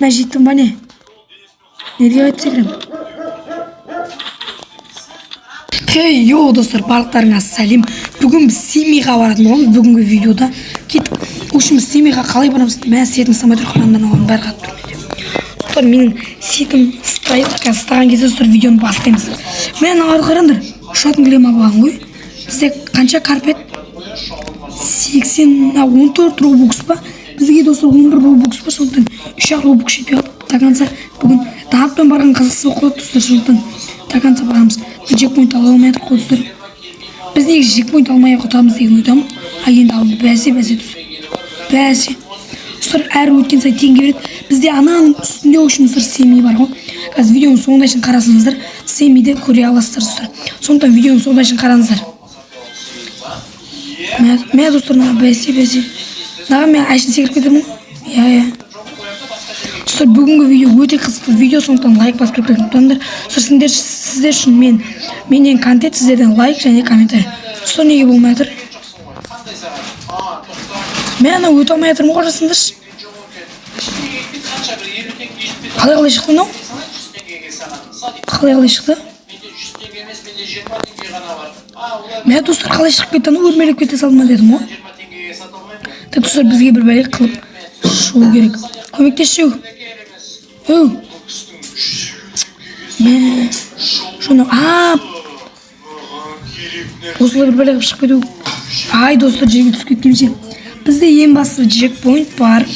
Мә, жеттім ба, не? Неге қайтып секіремін? Хей, йоу, достар, барлықтарыңа сәлем! Бүгін біз Семейға баратын боламыз бүгінгі видеода. Кеттік. В общем, біз Семейға қалай барамыз? Мә, сетім ұстамай тұр, қараңдар, мыналардың бәрі қатып тұр менде. Достар, менің сетім ұстайды. Қазір ұстаған кезде, достар, видеоны бастаймыз. Мә, мыналарды қараңдар, ұшатын кілем алған ғой. Бізде қанша карпет? 80, 14 робукс па бізге, достар? 11 робукс па? Сондықтан үш ақ робукс жетпей қалды. До конца бүгін донатпен барған қызықсыз болып қалады, достар. Сондықтан до конца барамыз. Чекпоинт ала алмай жатырмық қой, достар. Біз негізі чекпоинт алмай ақ ұтамыз деген ойдамын. А енді ал, бәсе, бәсе, достар, бәсе. Достар, әр өткен сайын теңге береді. Бізде ананың үстінде, в общем, достар, Семей бар ғой. Қазір видеоның соңына шейін қарасаңыздар, Семейді көре аласыздар, достар. Сондықтан видеоның соңына шейін қараңыздар. Мә, мә, достар, мына, бәсе, бәсе, мынаған мен әшейін секіріп кетемін ғой. Иә, достар, бүгінгі видео өте қызықты видео, сондықтан лайк басып тіркелуді ұмытпаңдар. Достар, сіздер үшін менен контент, сіздерден лайк және комментарий. Достар, неге болмай жатыр? Мен анау өте алмай жатырмын ғой, қарасаңдаршы. Қалай шықты мынау? Қалай шықты? Мә, достар, қалай шығып кетті анау? Өрмелеп кете салды ма дедім ғой. Так, достар, бізге бір бәле қылып шығу керек. Көмектесші, өу. Мә, шоны, а, осылай бір бәле қылып шығып кету. Ай, достар, жерге түсіп кеткенше. Бізде ең бастысы чекпоинт бар.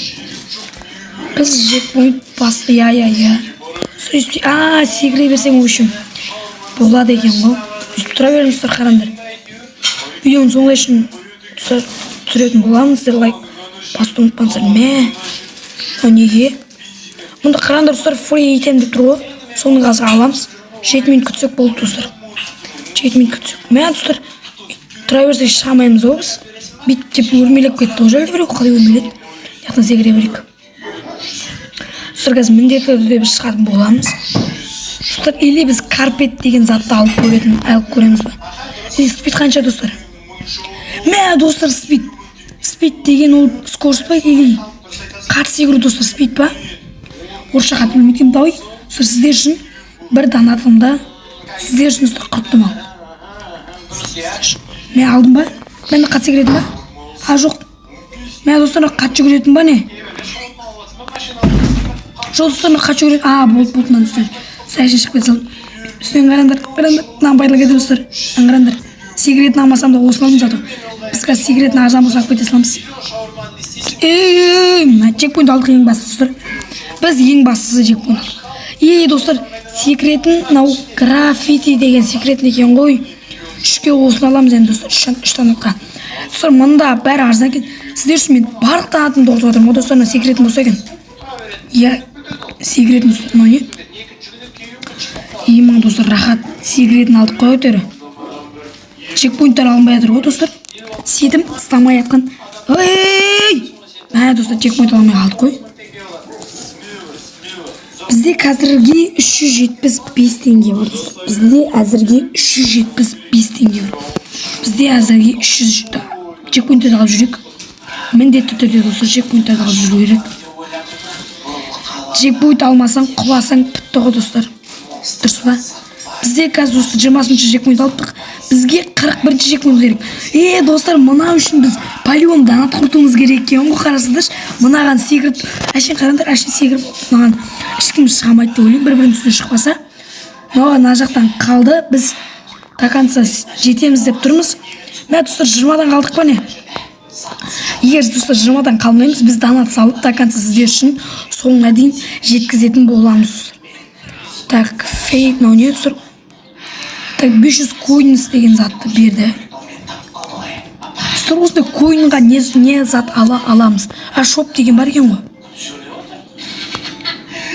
Біз чекпоинт басты, иә. Сөйтіп, а, секіре берсең, в общем, болады екен ғой. Өйстіп тұра беріңіз, достар, қараңдар. Видеоның соңына шейін, достар, түсіретін боламын. Сіздер лайк басуды ұмытпаңыздар. Мә, мынау неге? Мұнда қараңдар, достар, free item деп тұр ғой. Соны қазір аламыз. 7 минут күтсек болды, достар. 7 минут күтсек. Мә, достар, тұра берсек, шыға алмаймыз ғой біз. Бүйтіп деп өрмелеп кетті ғой. Жайлы біреу қалай өрмеледі? Мына жақтан секіре берейік. Достар, қазір міндетті түрде біз шығатын боламыз, достар. Или біз карпет деген затты алып көреміз ба? Или спид қанша, достар? Мә, достар, спид. Спид деген ол скорость па или қатты секіру, достар? Спид па? Орысша қатты білмейді екенмін. Давай, достар, сіздер үшін бір донатымда сіздер үшін, достар, құрттым. Ал мен алдым ба? Мен қатты секіретін ба? А, жоқ. Мә, достар, қатты жүгіретін ба, не? Жоқ, достар, мына қатты жүгіретін. А, болды, болды, мына, достар, әшейін шығып кете салдым үстінен. Қараңдар, қараңдар, мынаны пайдалы кетеді, достар. Мынаны қараңдар, секіретін алмасам да, осыны алдым. Зато біз қазір секіретін арзан болса, алып кете саламыз. Ей, мына чекпоинт алдық, ең бастысы, достар. Біз ең бастысы чекпоинт алдық. Ей, достар, секіретін мынау граффити деген секіретін екен ғой. Үшке осыны аламыз енді, достар, үш донатқа. Достар, мында бәрі арзан екен. Сіздер үшін мен барлық донатымды құртып жатырмын ғой, достар. Мына секіретін болса екен, иә, секіретін. Достар, мынау не? Ей, достар, рахат, секіретін алдық қой әйтеуір. Чекпоинттар алынбай жатыр ғой, достар. Сетім ұстамай жатқан. Ей, мә, достар, чекпоинт ала алмай қалдық қой. Бізде қазірге 375 теңге бар, достар. Бізде әзірге 375 теңге бар. Бізде әзірге 300. Чекпоинттерді алып жүрейік міндетті түрде, достар. Чекпоинттерді алып жүру керек. Чекпоинт алмасаң, құласаң, бітті ғой, достар, дұрыс па? Бізде қазір осы 20-шы чекпоинт алыптық, бізге 41-ші чекпоинт керек. Е, достар, мына үшін біз по-любому донат құртуымыз керек екен ғой. Қарасаңдаршы, мынаған секіріп әшейін, қараңдар, әшейін секіріп мынаған ешкім шыға алмайды деп ойлаймын, бір бірінің үстіне шықпаса. Мынау мына жақтан қалды. Біз до конца жетеміз деп тұрмыз. Мә, достар, 20-дан қалдық па, не? Егер, достар, 20-дан қалмаймыз, біз донат салып, до конца сіздер үшін соңына дейін жеткізетін боламыз, достар. Так, фейк, мынау не, достар? Так, 500 coins деген затты берді, достар. Осындай коинға не зат ала аламыз? А, шоп деген бар екен ғой.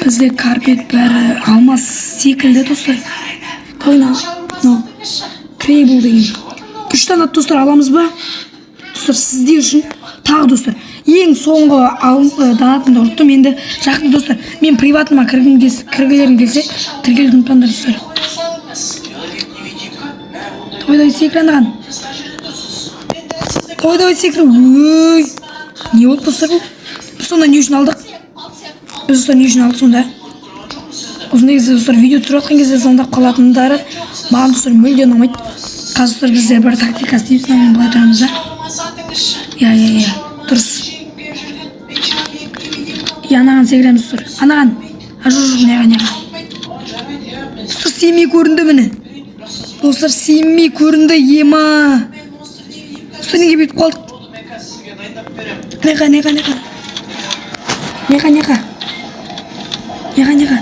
Бізде карпет бәрі алмас секілді, достар. Давай, мынау крейбл деген үш донат, достар, аламыз ба? Достар, сіздер үшін тағы, достар, ең соңғы донатымды ұрттым енді жақында. Достар, мен приватыма кіргілерің келсе, тіркелуді ұмытпаңдар, достар. Давай, давай, секір анаған. Давай, давай, секір. Ой, не болды, достар, бұл? Біз сонда не үшін алдық? Біз, достар, не үшін алдық сонда? Осы негізі, достар, видео түсіріп жатқан кезде звондап қалатындары маған, достар, мүлде ұнамайды. Қазір, достар, біздер бір тактика істейміз. Мынамен былай тұрамыз да. Иә, дұрыс. И анаған секіреміз, достар, анаған. А, жоқ, жоқ, неға, неға, достар, семей көрінді, міне, достар, семей көрінді. Ема, достар, неге бүйтіп қалдық? Неға, неға, неға, неға, неға, неға, неға?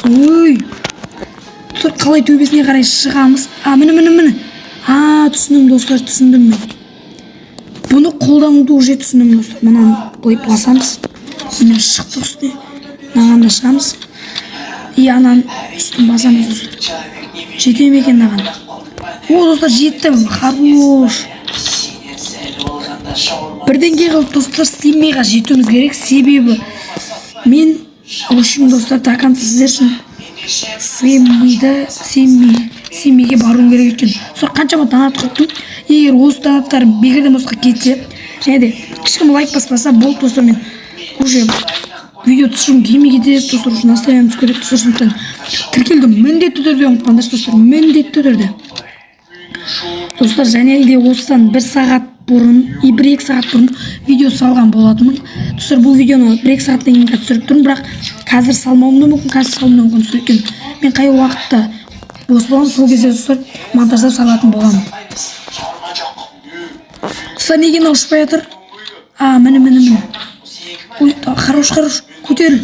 Ой, достар, қалай төбесіне қарай шығамыз? А, міне, міне, міне. А, түсіндім, достар, түсіндім. Мен бұны қолдануды уже түсіндім, достар. Мынаны былай басамыз, міне, шықтық үстіне. Мынаған да шығамыз и ананың үстін басамыз, достар. Жете ме екен мынаған? О, достар, жеттім, хорош. Бірдеңке қылып, достар, Семейға жетуіміз керек, себебі мен в общем, достар, до конца сіздер үшін Семейді, Семейге баруым керек. Өйткені сол қаншама донат құрттым. Егер осы донаттарым бекерден босқа кетсе және де ешкім лайк баспаса, болды, достар, мен уже видео түсіргім келмей кетеді, достар, уже настроением түсіп кетеді, достар. Сондықтан тіркелуді міндетті түрде ұмытпаңдаршы, достар, міндетті түрде, достар. Және де осыдан бір сағат бұрын и 1-2 сағат бұрын видео салған болатынмын, достар. Бұл видеоны 1-2 сағаттан кейін түсіріп тұрмын, бірақ қазір салмауым да мүмкін, қазір салуым да мүмкін, достар. Өйткені мен қай уақытта бос боламын, сол кезде, достар, монтаждап салатын боламын. Достар, неге мынау ұшпай жатыр? А, міне, міне, міне. Ой, хорош, хорош, көтеріл.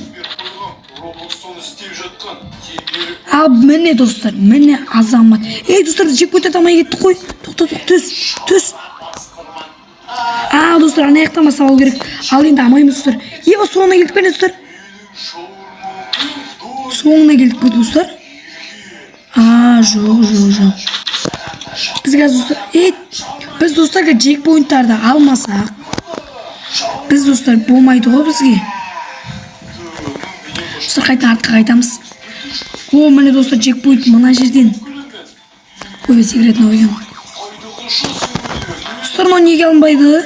Роблокстон істеп жатқан тегеріп. Ал, міне, достар, міне, азамат. Ей, достар, біз жеп кете алмай кеттік қой. Тоқта, тоқта, түс, түс. А, достар, ана жақтан бастап алу керек. Ал енді алмаймыз, достар. Ева, соңына келдік пе, не, достар? Соңына келдік пе, достар? А, жоқ, жоқ, жоқ. Біз қазір, достар, ей, біз, достар, чекпоинттарды алмасақ, біз, достар, болмайды ғой бізге. Достар, қайта артқа қайтамыз. О, міне, достар, чекпоинт мына жерден. Ой, секіретін ой екен. Достар, мынау неге алынбайды?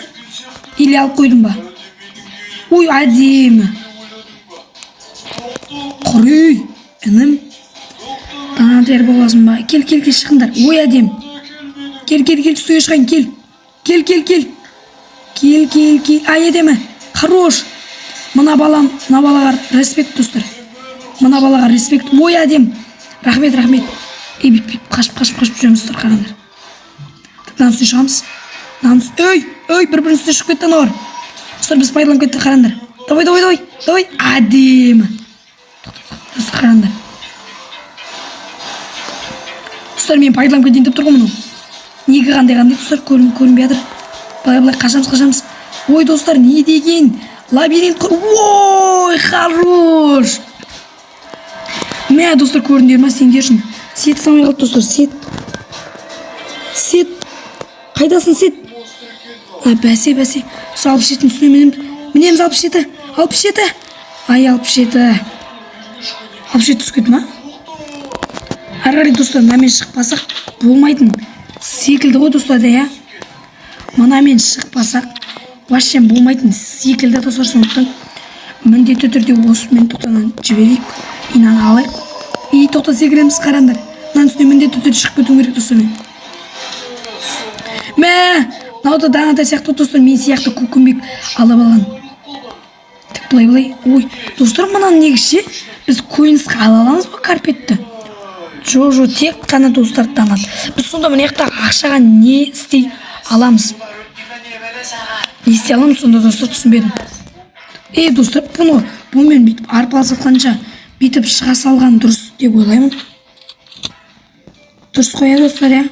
Или алып қойдым ба? Ой, әдемі. Құрый, інім. Донатер боласың ба? Кел, кел, кел, шығыңдар. Ой, әдемі. Кел, кел, кел, үстіге шығайын, кел. Кел, кел, кел. Кел, кел, кел. Ай, әдемі. Хорош. Мына балам, мына балаға респект, достар. Мына балаға респект. Ой, әдемі. Рахмет, рахмет. Ей, бүйтіп, бүйтіп қашып, қашып, қашып жүреміз, достар, қараңдар. Мынаның үстіне шығамыз. Мынаның ей, ей, бір бірінің үстіне шығып кетті аналар. Достар, біз пайдаланып кеттік, қараңдар. Давай, давай, давай, давай. Әдемі. Достар, қараңдар. Достар, мен пайдаланып кетейін деп тұр ғой мынау. Неге қандай қандай, достар, көрінбей жатыр. Былай, былай қашамыз, қашамыз. Ой, достар, не деген лабиринт. Ой, хорош. Мә, достар, көрдіңдер ма, сендер үшін. Сет салмай қалды, достар, сет. Сет. Қайдасың, сет? А, бәсе, бәсе. Сол 67-нің үстіне мінеміз. Мінеміз, 67. 67. Ай, 67. 67 түсіп кетті ма? Ары қарай, достар, мынамен шықпасақ болмайтын секілді ғой, достар, да, иә. Мынамен шықпасақ вообще болмайтын секілді, достар. Сондықтан міндетті түрде осымен тоқтадан жіберейік и мынаны алайық. И тоқта, секіреміз, қараңдар. Мынаның үстіне міндетті түрде шығып кетуім керек, достар, мен. Мә, мынау да донатер сияқты, достар, мен сияқты көкімбек алып алған. Так, былай, былай. Ой, достар, мынаны негізі ше, біз коинсқа ала аламыз ба карпетті? Жоқ, жоқ, тек қана, достар, донат. Біз сонда мына жақта ақшаға не істей аламыз? Не істей аламыз сонда, достар, түсінбедім. Ей, достар, бұны бұнымен бүйтіп арпалысып жатқанша, бүйтіп шыға салған дұрыс деп ойлаймын. Дұрыс қой, иә, достар, иә?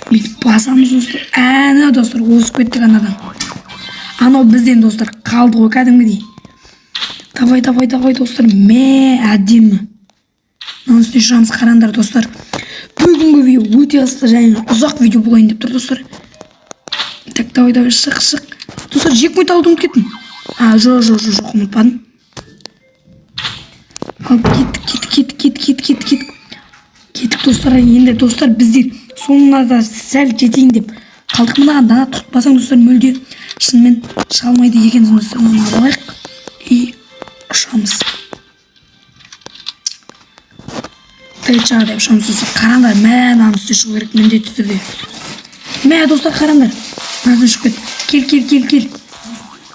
Бүйтіп басамыз, достар. Әне, достар, озып кеттік анадан. Анау бізден, достар, қалды ғой кәдімгідей. Давай, давай, давай, достар. Мә, әдемі. Мынаның үстіне шығамыз, қараңдар, достар. Бүгінгі видео өте қызықты және ұзақ видео болайын деп тұр, достар. Так, давай, давай, шық, шық. Достар, чекпоинт алуды ұмытып кеттім. А, жоқ, жоқ, жоқ, жоқ, ұмытпадым. Алып кеттік, кеттік, кеттік, кеттік, кеттік, кеттік, кеттік, кеттік, достар. Енді, достар, біздер соңына да сәл жетейін деп қалдық. Мынаған донат құтпасаң, достар, мүлде шынымен шыға алмайды екенсің, достар. Мынаны алайық. Давай деп ұшамыз, достар. Қараңдар, мә, мынаның үстіне шығу керек міндетті түрде. Мә, достар, қараңдар, мынадан шығып кет. Кел, кел, кел, кел.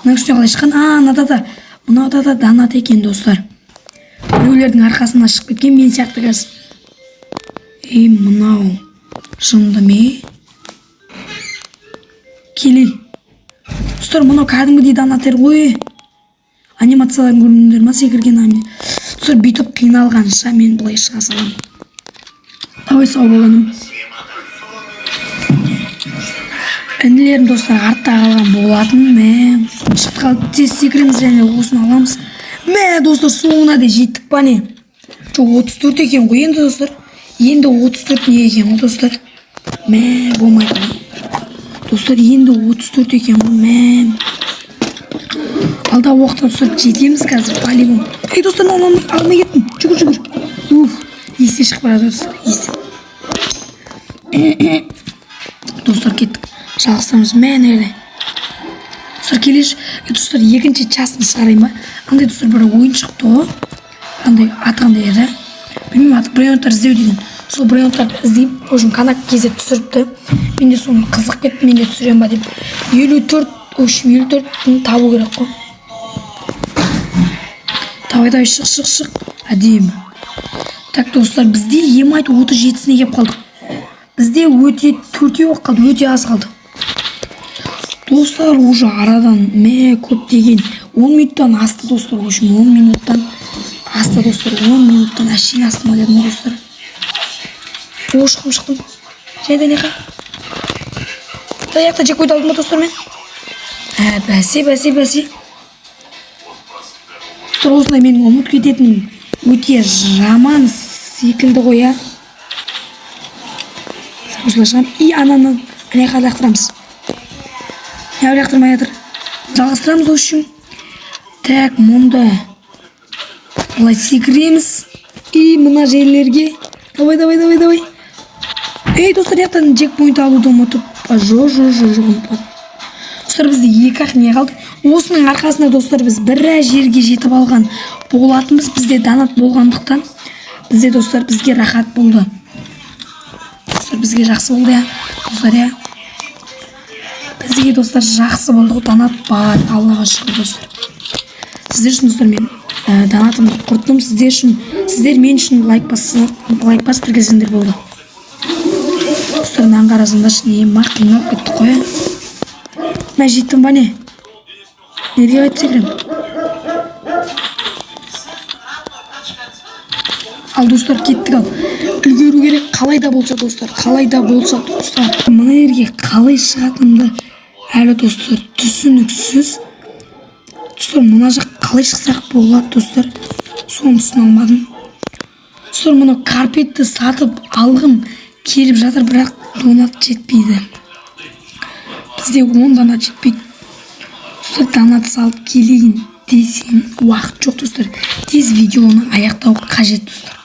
Мынаның үстіне қалай шыққан? А, мынада да, мынада да донат екен, достар. Біреулердің арқасына шығып кеткен мен сияқты қазір. Ей, мынау жынды ме? Келей, достар, мынау кәдімгідей донатер ғой. Анимацияларын көрдіңдер ма, секірген? Достар, бүйтіп қиналғанша, мен былай шыға саламын. Давай, сау бол, інім. Інілерім, достар, артта қалған болатын. Мә, шығып қалып, тез секіреміз және осыны аламыз. Мә, достар, соңына дейін жеттік па, не? Жоқ, 34 екен ғой енді, достар. Енді 34 не екен ғой, достар? Мә, болмайды ғой, достар. Енді 34 екен ғой. Мә, алдағы уақытта, достар, жетеміз қазір по-любому. Ей, достар, мынаны алмай кеттім. Жүгір, жүгір. Уф, естен шығып барады, достар, естен. Достар, кеттік, жалғастырамыз. Мә, мына достар, келеші. Е, достар, екінші частын шығарайын ба? Андай, достар, бір ойын шықты ғой. Андай, аты қандай еді, білмеймін аты. Брейнроттар іздеу деген. Сол брейнроттарды іздеймін. В общем, Канак кезет түсіріпті. Мен де соны қызығып кеттім, мен де түсіремін ба деп. 54, в общем, 54-ін табу керек қой. Давай, давай, шық, шық, шық. Әдемі. Так, достар, бізде емайт 37-сіне келіп қалдық. Бізде өте төртеу ақ қалды, өте аз қалды, достар. Уже арадан, мә, көптеген 10 минуттан асты, достар. В общем, 10 минуттан асты, достар. 10 минуттан әшейін асты ма дедім ғой, достар. О, шықтым, шықтым. Және де неқа аяқта жек алдым ба, достар, мен? Ә, бәсе, бәсе, бәсе. Достар, осындай менің ұмытып кететінім өте жаман секілді ғой, иә. Осылай шығамын и ананы ана жаққа лақтырамыз. Не, лақтырмай жатыр. Жалғастырамыз, в общем. Так, мұнда былай секіреміз и мына жерлерге. Давай, давай, давай, давай. Ей, достар, мына жақтан чекпоинт алуды ұмытып. А, жоқ, жоқ, жоқ, жоқ, ұмытпадым. Достар, бізде екі ақ не қалды. Осының арқасында, достар, біз біраз жерге жетіп алған болатынбыз. Бізде донат болғандықтан, бізде, достар, бізге рахат болды. Достар, бізге жақсы болды, иә, достар, иә. Бізге, достар, жақсы болды ғой. Донат бар, Аллаға шүкір, достар. Сіздер үшін, достар, мен донатымды құрттым сіздер үшін. Сіздер мен үшін лайк басса, лайк басып тіркелсеңдер болды. Достар, мынаны қарасаңдаршы, не ма, қиналып кеттік қой, иә. Мә, жеттім ба, не? Неге қайтып секіремін? Ал, достар, кеттік. Ал, үлгеру керек қалай да болса, достар, қалай да болса. Достар, мына жерге қалай шығатынымды әлі, достар, түсініксіз. Достар, мына жақ қалай шықсақ болады, достар, соны түсіне алмадым. Достар, мынау карпетті сатып алғым келіп жатыр, бірақ донат жетпейді. Бізде 10 донат жетпейді, достар. Донат салып келейін десем, уақыт жоқ, достар. Тез видеоны аяқтау қажет, достар.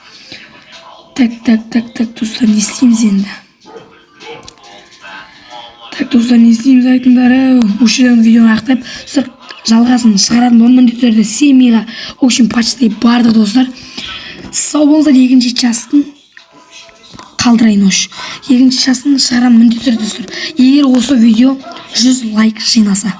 Так, так, так, так, достар, не істейміз енді? Так, достар, не істейміз, айтыңдар? Ау, осы жерден видеоны аяқтап, достар, жалғасын шығаратын боламын міндетті түрде. Семейға, в общем, почти бардық, достар. Сау болыңыздар. Екінші частын қалдырайын осы, екінші частын шығарамын міндетті түрде, достар, егер осы видео 100 лайк жинаса.